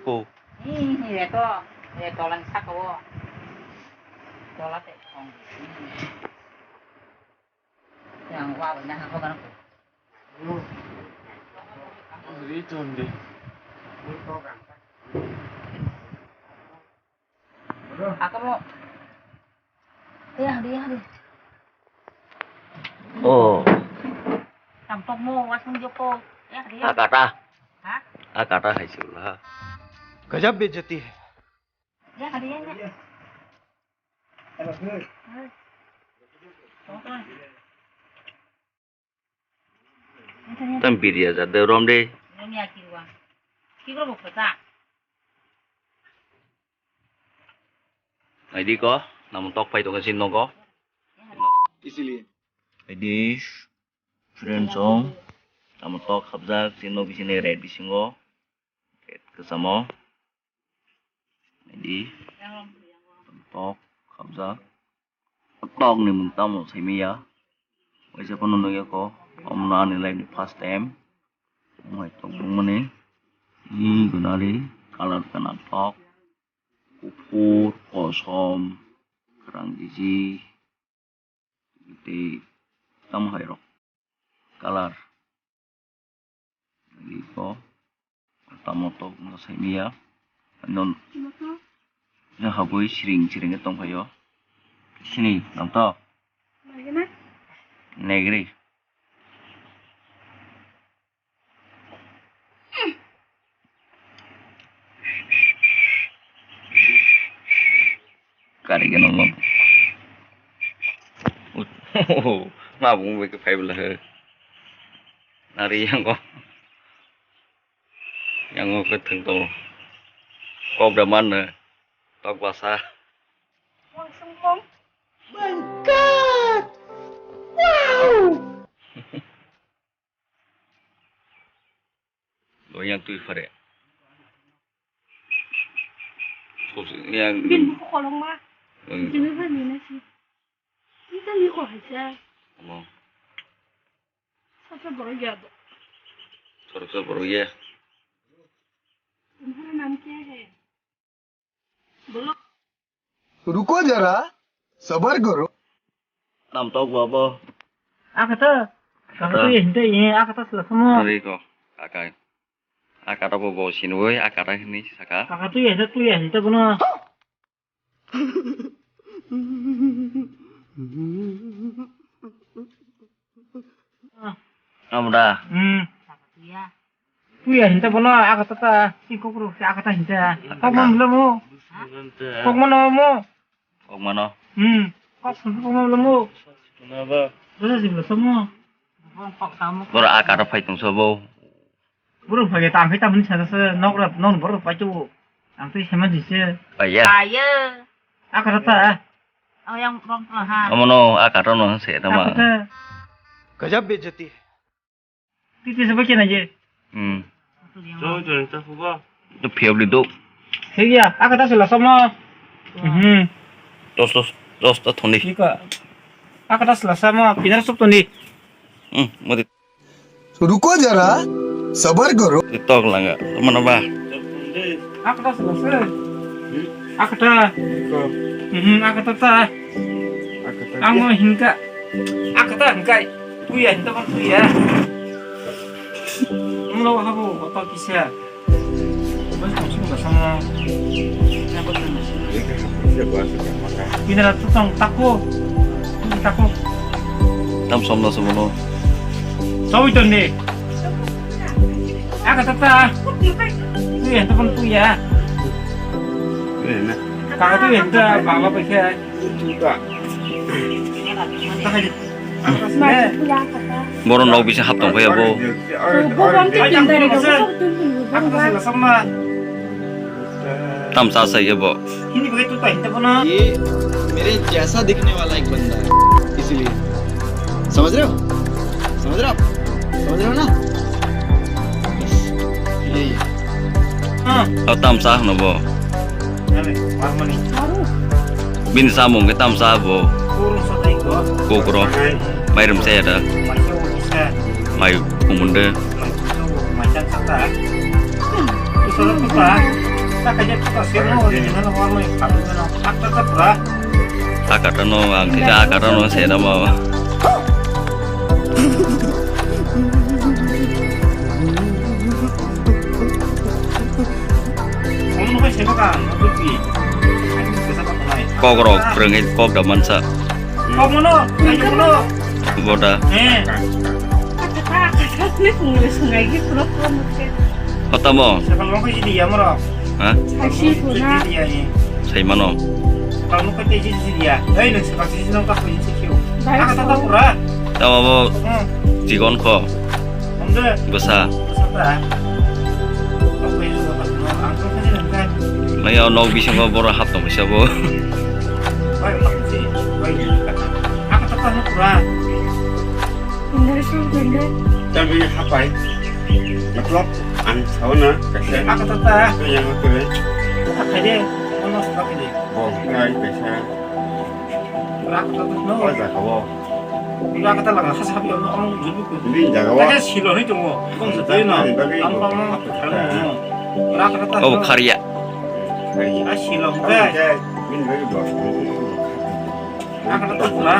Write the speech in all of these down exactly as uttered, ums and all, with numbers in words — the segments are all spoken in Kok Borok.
Ko. Ni, ni, reto, reto lang saka o. Tola te kong. Yang wa ba na ha ko ba. Ri ton de. Ako mo. Yang di, yang di. Oh. Tam tok mo, wasung joko. Yang di. Akata. Ha? Akata hai sila ha. Gajab bejati hai. Yang di, yang di. Tam biria jat de rom de. Naidi ko, namo tok pai tongo sin nogo. Naidi, friend song, namo tok habjak sin nog bisini red bisingo, red kesamo. Naidi, tok habjak. Tok ni mung tamo saimaya. Waisa phano nugya ko. Omo ani life ni first time. Omo hai tok bung mani. Ni gunari color kana tok. Kuphur, kosom, kwrang jiji. Tei tamo hai rok. Color. Iko tamo tok no saimaya. Non ya habui siring siring tong phaio. Sini nam tok. Negri. Kari gano mo. Ut-, ma bung bai ke phai bela he. Nari yang ko. Yang ko ke theng to. Kok da man ne. Tok basa. My God! Wow! Lo yang tui phare. Sos yang. Bin buku kolong ma. Hmm. Jini phai mina si. Ini kan ni ko hai sa. Amo. Sasa borok ya do. Sorok sa borok ya. Tumhara naam kya hai? Bolo. Ruko jara, sabar karo. Nam tok babo. Akata. Akata ye hinte ye akata sila samo. Ari ko. Akai. Akata bo bo sinoi akata hini saka. Akata ye hinte tu ye hinte bono. Amda. Hmm. Tuya hinta bono aga tata, si kokro si aga ta hinta. Kok mam lomo. Kok mano mo. Kok mano. Hmm. Kok sun kok mam lomo. Naba. Dosa si lo somo. Boro akara phai tong sobo. Boro phai ta phai ta mani sa sa nok ra nok boro phai tu. Ang tei sema jise. Paya. Paya. Akara ta. Oh, yang rong tengah, ha. Omono akara no se tama. Akara ta. Gajab bejati. Titi sebe kena je. Hmm. Jom jom ta huba. Tu phiya beli do. Hiya, akara ta sela sama. Hmm. Dos dos dos ta thoni. Ika. Akara ta sela sama, pinar sop thoni. Hmm, mati. Ruko jara, sabar karo. Tok langa, mana ba? Akata selesai. Akata. Hmm, akata ta. Ang mau hingka. Akata hingkai. Tuya, hinta kan tuya. Mula habu, otak kisa. Bini ratu tong tako. Tako. Tam som na semono. Sawi ton ni. Aga tata. Tuya, tapan tuya. Kaka tuya, ta baba pakai. Takai. Boro nok bising hap tong phai abo. Tam sa sa ye bo. ये मेरे जैसा दिखने वाला एक बंदा है, इसीलिए। समझ रहे हो? समझ रहे हो आप? समझ रहे हो ना? बस, यही है। Tam sa no bo. Bini samung khe tamsa bo. Kokro. Mairum saya da. Mai kumunde. Akata no ang kisa akata no se na ma. Kok rok rwngwi kok da mansa. Kok mono, ayo mono. Boda. Eh. Kata kata ni kung le sungai gi pura pura mukhe. Kota mo. Sakal mo khe di ya moro. Ha? Saisi puna. Di ya ni. Sai mano. Sakal mo khe di di ya. Hei, nang sakal di nang ka ko di kyo. Bai. Aka ta ta pura. Tamo bo. Hmm. Jigon ko. Bwsa. Maya o nok bisingo boro hap tong kisa bo. Tapi hapai. Matlab, ang sauna kaisa. Yang kore. Bo, ngai kaisa. Rak kata no. Oh, jaga bo. Rak kata laga khasa habi ono ong jubi ko. Bini jaga bo. Tade silo ni tongo. Kong se tei no. Ang bang no. Rak kata. Oh, khariya. Khariya. A silo. Bini bagi bo. Rak kata pula.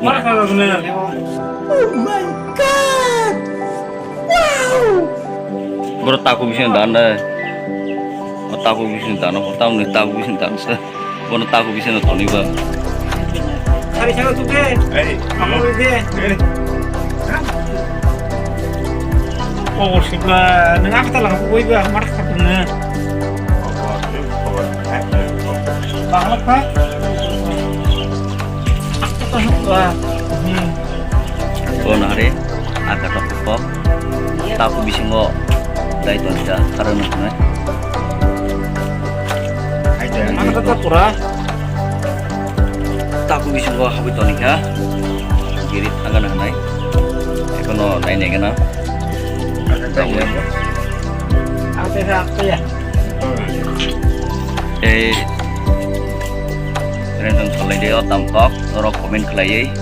Mar kata guna. Oh my God! Wow! Boro taku bising dan dai. O taku bising dan, o tamni taku bising dan se. Bono taku bising toni ba. Hari sana tu ke. Hey, kamu ke. Oh, sih ba, nengah kita lah, gue ba, marah satu nih. Banglak, Pak. Apa, Pak? Hmm. Bono hari, agak apa kok? Taku bisingo dai toni kha, karano hwnwi. Ang kata pura. Taku bisingo habwi toni kha. Giri thangana hwnwi. Ekono nai nai gana. Ang tei kha, ang tei ya. Ei, renton khalai de o tam kok, norok comment khlaiwi.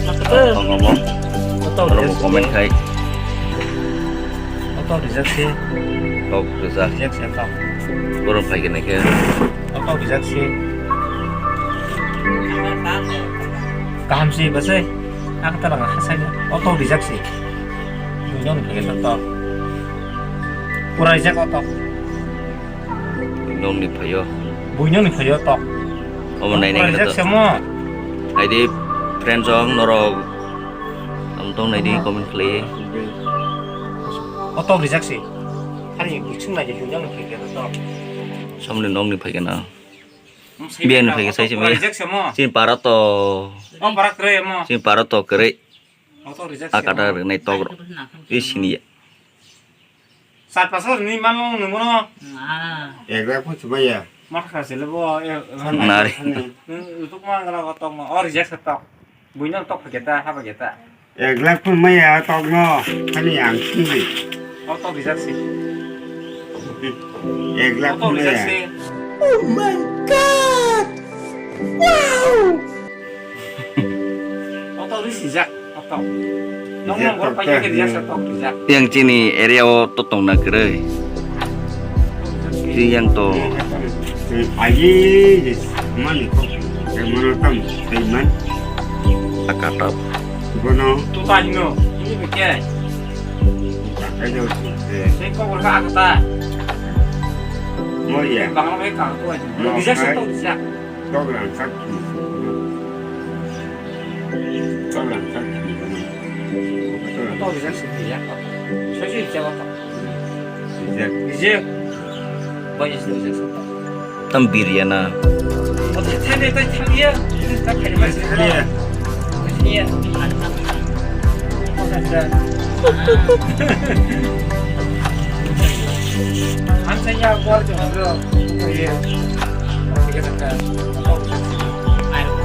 Ang tei. Ang obo. Norok comment khai. Auto reject se. Tok reject. Reject se tok. Borok phai khe naikhe. Auto reject se. Kaham se bwsai. Ang ta langa hasai. Auto reject se. Buino ni phai khe tok. Pura reject auto. Nongni phaio. Buino ni phaio tok. Omo nainai khe reject se mo. Hai di friends rok norok. Ang tong nai di comment khlai. Auto reject se. Ani buchung nai je hujang phai khe to. Samni nongni phai khe na. Biyan phai khe sai se me. Reject se mo. Sin para to. O para kre mo. Sin para to kre. Auto reject se. Akata rwnai tok ro. Ri sini ya. Sat pasar ni mano nungno. Ek lakh pun sebaya. Mar kha se lebo. Nari. Utuk ma ngala ko tok mo. O reject se tok. Buino tok phai khe ta, ha phai khe ta. Ek lakh pun maya tok no, hani ang sini. Auto reject se. Ek lakh pun maya. Auto reject se. Oh my God! Wow! Auto reject, auto. Nong nong bor phai khe reject se tok reject. Yang chini area o to tong na kwrwi. Chini yang to. Aji, mani kok, mano tam, taiman. Akatap. Bono. Tu ta hino, ini beke. Ayo, eh. Sei kok berka akata. Mo ya. Bangla bai kang tu aja. Mo bisa kai. Satu bisa. Tok lang sak. Tok lang sak. Tok bisa sih ya. Saya sih bisa kok. Rijek. Rijek. Banyak sih rijek. Tam bir ya na. Oh, tadi tadi tadi ya. Tadi ya. Iya. Ang saya keluar juga bro. Iya. Kita tekan.